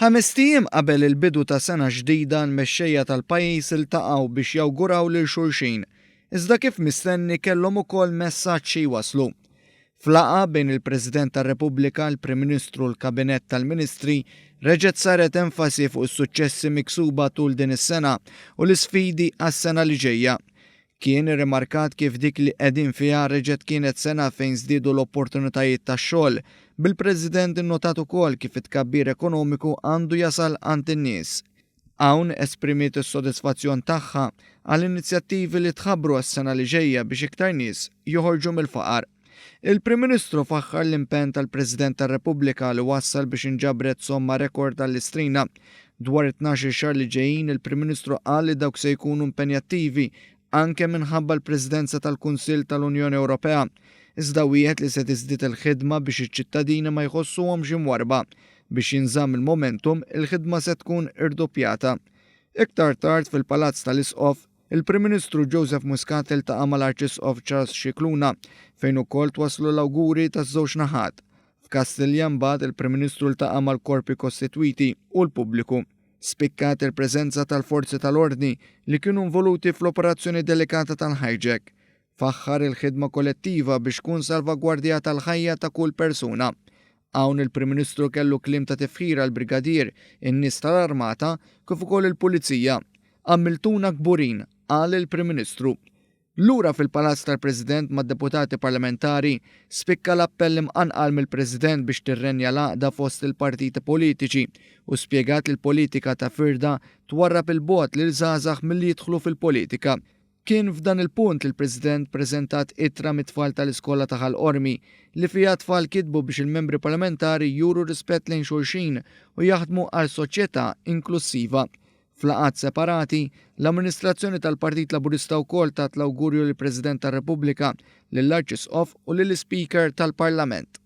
Ħamest ijiem qabel il-bidu ta' sena ġdida l-mexxejja tal-pajjiż iltaqgħu biex jawguraw lil xulxin, iżda kif mistenni kellhom ukoll messaġġ xi jwasslu. F'laqgħa bejn il-President tar-Repubblika, il-Prim Ministru u l-Kabinett tal-Ministri reġgħet saret enfasi fuq is-suċċessi miksuba tul din is-sena u l-isfidi għas-sena li ġejja. Kien irrimarkat kif dik li qegħdin fiha reġgħet kienet sena fejn żdiedu l-opportunitajiet ta' xogħol, bil-President innotat ukoll kif it-tkabbir ekonomiku għandu jasal għand in-nies. Hawn esprimiet is-sodisfazzjon tagħha għal inizjattivi li tħabbru għas-sena li ġejja biex iktar nies joħorġu mill-faqar. Il-Prim Ministru faħħar l-impenn tal-President tar-Repubblika li wassal biex inġabret somma rekord għall-Istrina. Dwar it-tnax-il xahar li ġejjin, il-Prim Ministru qal li dawk se jkunu impenjattivi anke minħabba l-Presidenza tal-Kunsill tal-Unjoni Ewropea. Iżda wieħed li se tiżdied il-ħidma biex iċ-ċittadini ma jħossuhomx imwarrba. Biex jinżamm il-momentum, il-ħidma se tkun irdoppjata. Iktar tard fil-Palazz tal-Isqof, Il-Prim Ministru Joseph Muscat iltaqa' mal-Arċisqof Charles Scicluna fejn ukoll twasslu l-awguri taż-żewġ naħat. F'Kastilja mbagħad il-Prim Ministru ltaqa' mal-korpi kostitwiti u l-pubbliku. Spikkat il-preżenza tal-forzi tal-ordni li kienu involuti fl-operazzjoni delikata tal-hijack. Faħħar il-ħidma kollettiva biex tkun salvagwardjata l-ħajja ta' kull persuna. Hawn il-Prim Ministru kellu kliem ta' tifħir għall-Brigadier, in-nies tal-Armata kif ukoll il-Pulizija. Għamiltuna kburin, qal il-Prim Ministru. Lura fil-Palazz tal-President mad-deputati parlamentari, spikka l-appell imqanqal mill-President biex tirrenja l-għaqda fost il-partiti politiċi u spjegat li l-politika ta' firda twarrab 'il bogħod lil żgħażagħ milli jidħlu fil-politika. Kien f'dan il-punt li l-President preżentat ittra mit-tfal tal-iskola ta' Ħal Qormi li fiha t-tfal kitbu biex il-membri parlamentari juru rispett lejn xulxin u jaħdmu għal soċjetà inklussiva. F'laqgħat separati, l-amministrazzjoni tal-Partit Laburista wkoll tat l-awgurju lill-President tar-Repubblika, lill-Arċisqof u lill-Ispeaker tal-Parlament.